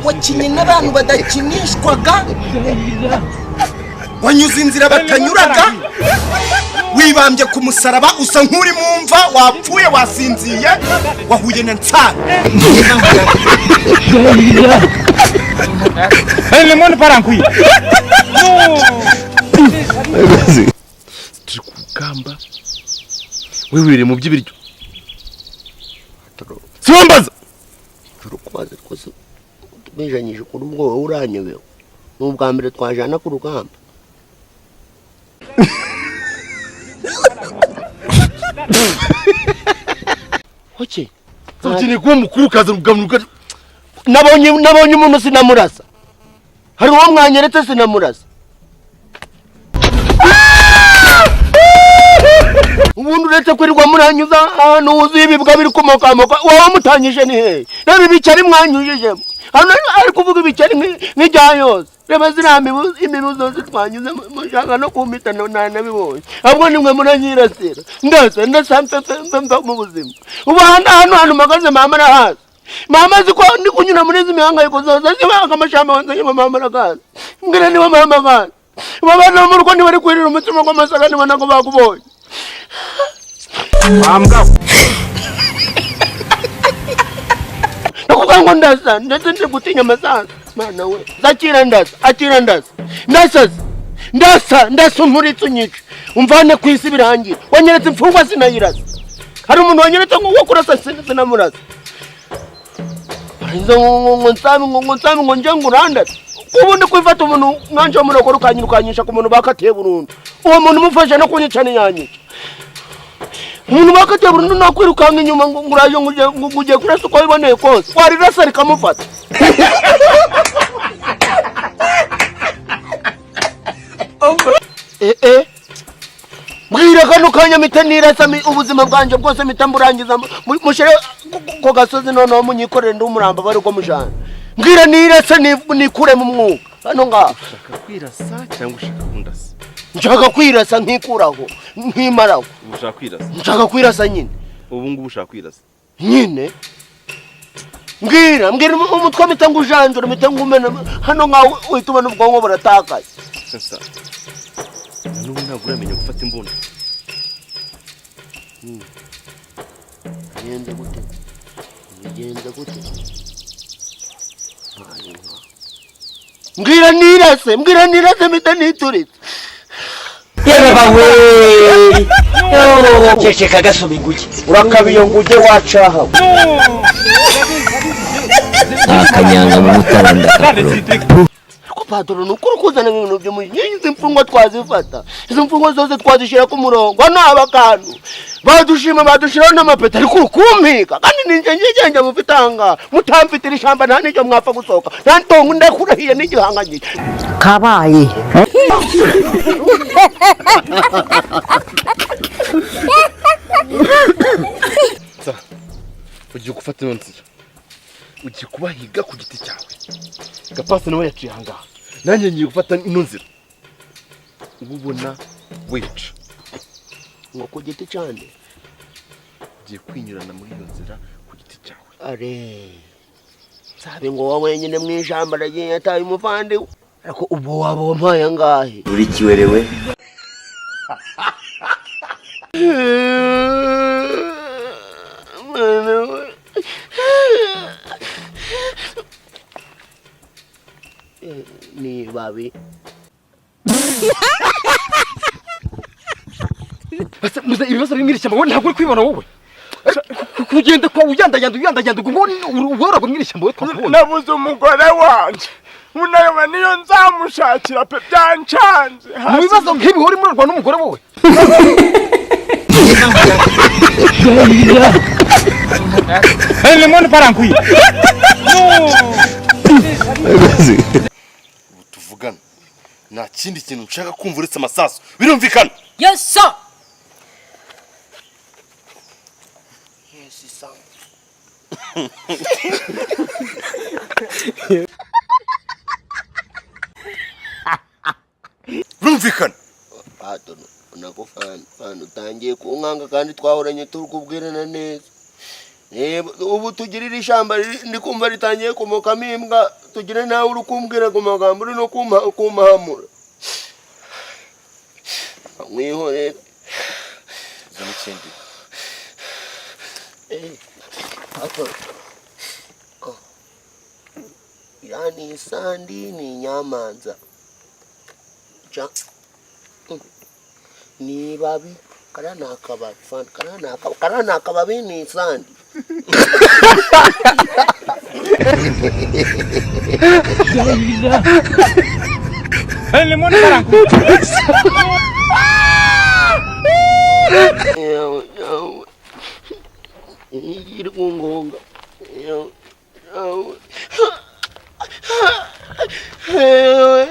Wakinye n'abantu badakinishwaga, wanyuze inzira batanyuraga, wibambye ku musaraba usa nk'uri mu mva, wapfuye, wasinziye, wahuye na nsana. Turi ku rugamba, wihurire mu by'ibiryo, siwambaza. Turukubaza twose tubejanyije kuri ubwo, wowe uranyobewe, ni ubwa mbere twajana ku rugamba. Oke. Ukeneye kuba mukuru ukaza ugamuka. Nabonye umuntu sinamurasa, hari uwo mwanyeretse sinamurasa. Ubundi uretse kwirirwa muranyuza ahantu huzuye ibibwa biri kumokamoka, wowe mutanyije ni hehe? Reba ibikeri mwanyujijemo hano, ari kuvuga ibikeri nk'ijya yose. Reba ziriya imibu zose twanyuze, mushaka no kumpitana, ntanabibonye. Ahubwo nimwe muranyirasira, ndasa ndasa mfe mu buzima. Ubu hano hantu mpagaze mama arahazi. Mama azi ko ndi kunyura muri izi mihangayiko zose, azi amashamba wanzanyemo. Mama arakazi, mbwira niba mama akazi. Ubu abana bo mu rugo ntibari kwirira umutsima gw'amasaka, niba nako bakubonye. Ndakuvuga ngo ndasa, ndetse ndi gutinya amasasu. Mana we, zakira, ndasa, akira, ndasa, ndasaze, ndasa, ndasa, unturitse, unyice, umvane ku isi birangira. Wanyeretse imfungwa sinayirasa, hari umuntu wanyeretse ngo wo kurasa sinamurasa. Nzo ngo nsabe, ngo nsabe, ngo nje ngurandase. Ubundi kwifata umuntu nkanje w'umurokore ukanyirukanyisha ku muntu bakatiye burundu, uwo muntu umufasha no kunyica ntiyanyica. Umuntu bakatiye burundu nakwirukanka inyuma ngo nguraje, ngo ugiye kurasa uko wiboneye kose, warirasa rikamufata. Eh eh, mbwira kano kanya mpita nirasa, ubuzima bwanjye bwose mpita mburangiza, mushyire ku gasozi, noneho munyikorere ndi umuramba bari uko mujana. Mbwira nirasa, nikure mu mwuka hano ngaha. Ushaka kwirasa cyangwa ushaka kundasa? Nshaka kwirasa, nkikuraho, nkimaraho. Ubu ushaka kwirasa? Nshaka kwirasa nyine. Ubu ngubu ushaka kwirasa? Nyine mbwira, mbwira umutwe mpita ngujanjura, mpita ngumena hano nkaho uhita ubona ubwonko buratakaye. Sasa n'ubu ntabwo uramenya gufata imbunda. Bigenze gute? Bigenze gute? Mbwira nirase, mbwira nirase, mpita nituritse. Yewe we! Ceceka gasoma inguge. Urakaba iyo nguge wacaha. Akanyanga mu mutara ndakakuroga. Ariko patoro, ni ukuri kuzana ibintu by'umujinya. Izi mfungwa twazifata, izi mfungwa zose twazishyira ku murongo, hano haba akantu badushima, badushiraho n'amapeti. Ariko ukumpiga kandi ninjye ngigenge mufite ahangaha, mutamfitira ishyamba nta n'icyo mwapfa gusohoka, nta ntongo, ndakurahiye n'igihanganyije. Kabaye. Sa ugiye gufata ino nzira, ugiye kubahiga ku giti cyawe. Gapasi nawe yaciye ahangaha, nanjye ngiye gufata ino nzira, uba ubona wica. Ngo ku giti cyane? Ugiye kwinyurana muri iyo nzira ku giti cyawe. Are nsabe ngo wowe wenyine mu ijambo aragiye yataye umuvandimwe, ariko ubwo waba wampaye angahe? Uri kiwerewe. Mwana we. Ni babi. Ese muze, ibibazo biri mu iri shyamba wowe ntabwo uri kwibona? Wowe kugenda kwa uyandayanda uyandayanda, ubwo woragwa mu iri shyamba wowe twakubonye. Nabuze umugore wanje, unareba niyo nzamushakira pe, byancanze. Mu bibazo nk'ibi uri murarwa n'umugore wowe? Ubu tuvugana nta kindi kintu nshaka kumva uretse amasasu, birumvikana? Yes sir. Yes sir. Birumvikana. Pato, nako fana fana utangiye kunkanga kandi twahoranye turi kubwirana neza. Ubu tugirira ishyamba ndi kumva ritangiye kumokamo imbwa, tugire nawe uri kumbwira ku magambo uri no kumpahamura. Mwihorere. Uzi n'ikindi? Oh. Iriya ni isandi, ni inyamanza. Ja. Ni ibabi, kariya ni akababi, fana, kariya ni akababi, ni isandi. Yewe, yewe. Iri kungonga. Yewe, yewe. Yewe.